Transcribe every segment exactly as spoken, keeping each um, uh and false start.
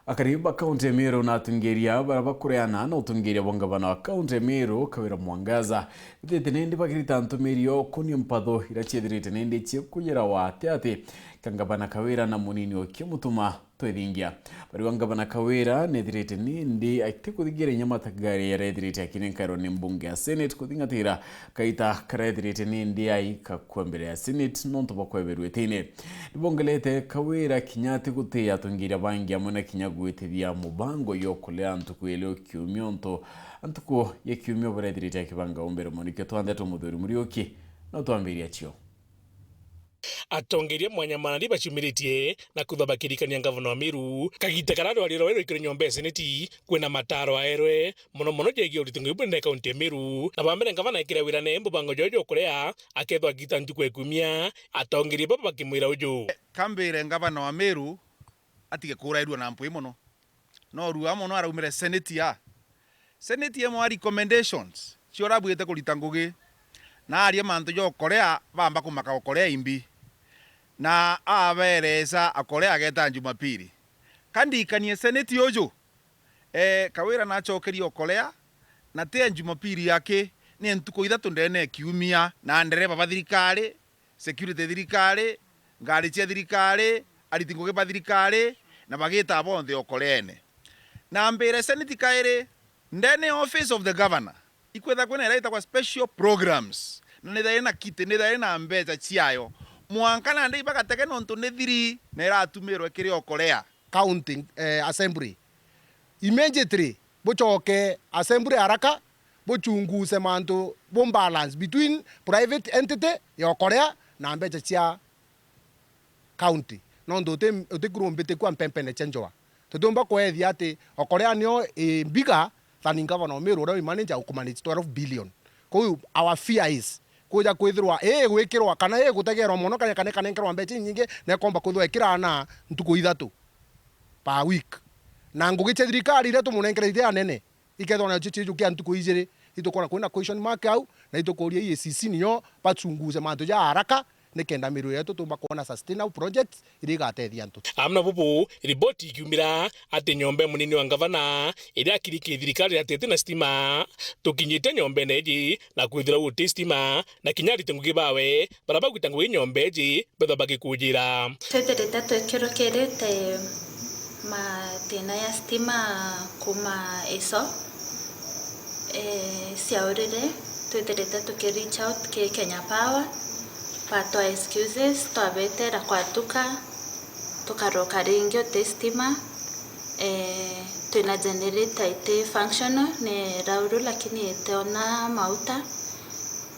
Akari ba kaunti ya Meru na atongeria baria bakureana na utongeria bwa ngavana wa kaunti ya Meru, Kawira Mwangaza, bithite nindi bakirita ntumiri yo kunia mpatho iria ciethirite nindi ciikujira wa ati ati ka ngavana Kawira na munini okie Mutuma twethingia. Bariwa ngavana Kawira nethirite nindi atikuthingira inya matagari yaria ethirite akinenkairwa ni mbunge ya Senate kuthingatira kaita karia ethirite nindi aika kua mbere ya Senate nontu bwa kweberua itine. Nibongelete Kawira kinya ati guti atongeria bangi amwe na kinya gwitithia mubango yo kulea ntuku ili o kiumia untu ntuku ya kiumia barethirite akibanga umbere. Mwaniki twanthe tumuthuri Muriuki no twambiria cio. Atongeria mwanya manani baciumiritie na kwithwa bakirikania ngavana wa Meru kagita karia rwari rwawe rwikirwe nyomba ya seneti kwina mataro aerwe mono mono jegie uritungui bunene kaunti ya Meru, na bambere ngavana ekire wira ne mbubango jwawe jwa kurea akethwa agita ntuku ya kiumia. Atongeria baba bakimwira uju. Kambire ngavana wa Meru atige kurairua na mpwi mono. No rua mono araumire seneti ya. Seneti emwa recommendations cio urabwite kurita ngugi. Na aria mantu ja ukorea bamba kumaka ukorea imbi. Na abeeresa akorea ageta Jumapili. Ka ndikanie seneti uju, eh, Kawira nacokerie ukorea, na ti ya Jumapili aki, ni ntuku ithatu ndene ya kiumia, na ndereba ba thirikari, security thirikari, ngari cia thirikari, ariti ngugi ba thirikari, na bagita bonthe okorene. Na mbire seneti kairi, ndene office of the governor, ikwetha kwina iria itagwa special programs, na nithaire na kiti, nithaire na mbeca ciayo. Mwanka nandi ibagatege nontu ni thiri na iratumirwe kiri okorea. County, eh, Assembly. Immediately, bucoke Assembly haraka, buchunguze mantu, bu balance between private entity ya okorea na mbeca cia county. Nontu uti, utikurumbite kwa mpempene cia njoa. Tutiumba kwethia ati okorea nio i mbiga than governor Omiru uria wi manager ukumanage twelve billion. Kou our fear is, kuja kwithirwa ii gwikirwa kana ii gutegerwa mono kana kana kanenkerwa mbeca inyingi, na ikomba kwithirwa ikirana ntuku ithatu per week. Na ngugi cia thirikari iria tumunenkere iti anene, ikethwa nacio ciijukia ntuku ijiri, itukwona kwina question mark au, na itukuria E A C C niyo bachunguze mantu ja haraka, nikenda Meru yetu tumba kwona sustainable projects iria igatethia antu. Amwe na bubu, riboti ikiumira ati nyomba ya munini wa ngavana iria akiriki thirikari atete na stima, tukinyite nyombene iji na kwithira guti stima, na kinya ariti ngugi bawe baria bagwita ngugi nyomba iji bethwa bagikujira. Twithirite twikirukirite mathina ya stima kuma ico, eh, ciaurire, twithirite tuki reach out ki Kenya Power, batwa excuses, twabetera kwatuka, tukaroka ringi uti stima. Eh, twina generator iti functional, ni rauru lakini itiona mauta.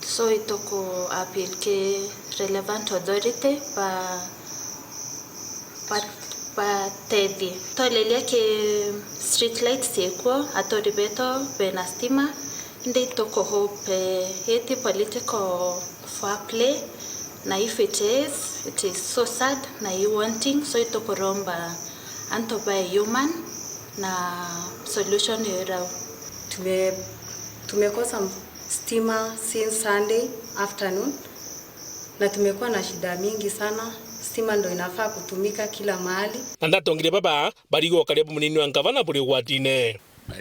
So ituku appeal ki relevant authority ba, ba, batethie. Twalilia ki street lights ciikuo, aturi betu bena stima, indi ituku hope, eh, iti political fair play, na if it is, it is so sad na i wanting, so itukuromba antu bae human na solution irau. Tume-, tumekosa stima since Sunday afternoon na tumekuwa na shida mingi sana. Stima ndo inafaa kutumika kila mahali. Na ndatongire baba barigo ukaria bu munini wa ngavana buri ugwatine.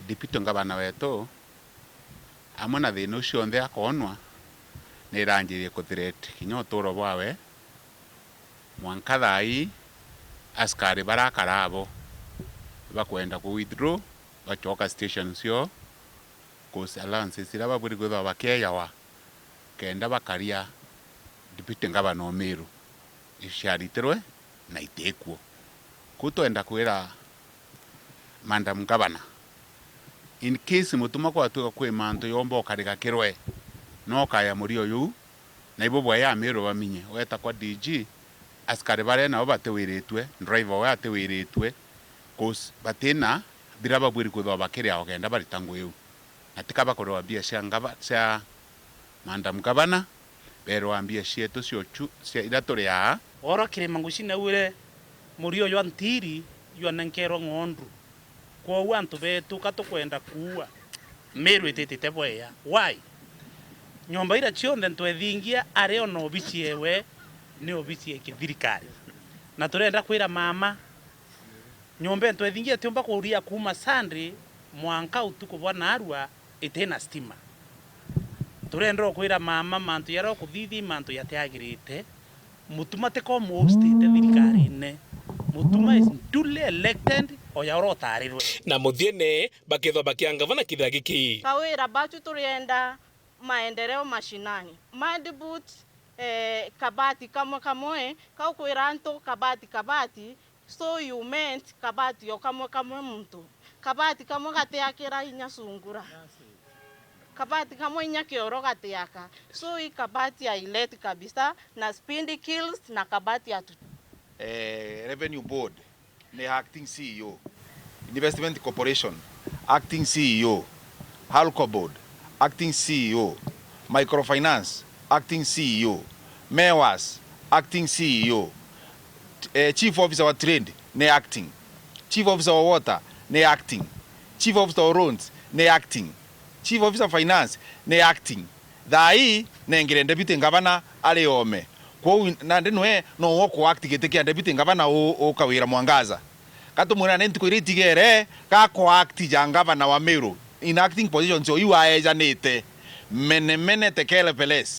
Deputy ngavana wetu amwe na thina ucio onthe akoonwa, ni iranjirie kuthreat kinya uturo bwawe. Mwanka thaa ii, askari barakara abo bakwenda ku withdraw, bacoka station cio, cause allowances iria babwiri kwithirwa bakiejawa kenda bakaria deputy governor o Meru, iciaritirwe na itikuo. Kuu twenda kwira Madam Governor, in case mutuma kwatwika kwi mantu yomba ukarigakirwe, no ukaya murio juu, na ibo bwaya Ameru baminye. Weta kwa D G, askari baria nabo batiwiritue, driver we atiwiritue, cause batina bira babwiri kwithirwa bakiria ukenda barita ngui iu. Na tika bakurwa mbia cia ngava-, cia Madam Governor, berwa mbia cietu cia uchu-, cia iria turiaa. Oro kirima nguci naure murio jwa ntiri jwanenkerwa ng'ondu. Kwou antu betu ka tukwenda kuua. Meru ititite bwea. Why? Nyomba ira cionthe ntwethingia ari ona obici ewe ni obici ya kithirikari. Na turenda kwira mama, Nyomba into ithingi itiumba kuria kuuma Sunday mwanka utuku bwa naarua itina stima. Turenda kwira mama mantu jaria ukuthithia i mantu jatiagirite. Mutuma ti ko muhostite thirikarine. Mutuma is duly elected o ja uria utarirwe. Na muthiene bakethwa bakia ngavana kithira giki. Kawira bachu turienda maendeleo mashinani. Mud boot, eh, kabati kamwe kamwe, kaukwira antu kabati kabati, so you meant kabati o kamwe kamwe muntu. Kabati kamwe gatiakira inya sungura. Kabati kamwe inya kioro gatiaka. So i kabati ya ilet kabisa na speed kills na kabati ya tu- Eh, Revenue Board ni acting C E O, Investment Corporation acting C E O, Alco Board acting C E O, Microfinance acting C E O, Mewas acting C E O, eh, Chief Officer wa Trade ni acting, Chief Officer wa Water ni acting, Chief Officer wa Roads ni acting, Chief Officer Finance ni acting. Thaa ii nengire Deputy Governor ari oome. Kwou nandi nwe no wo ku act giti kia Deputy Governor u-, ukawira Mwangaza. Gatumwira ni ntuku iria itigere, ga ku act ja Governor wa Meru. In acting position cio iu aejanite. Mene mene tekele peles.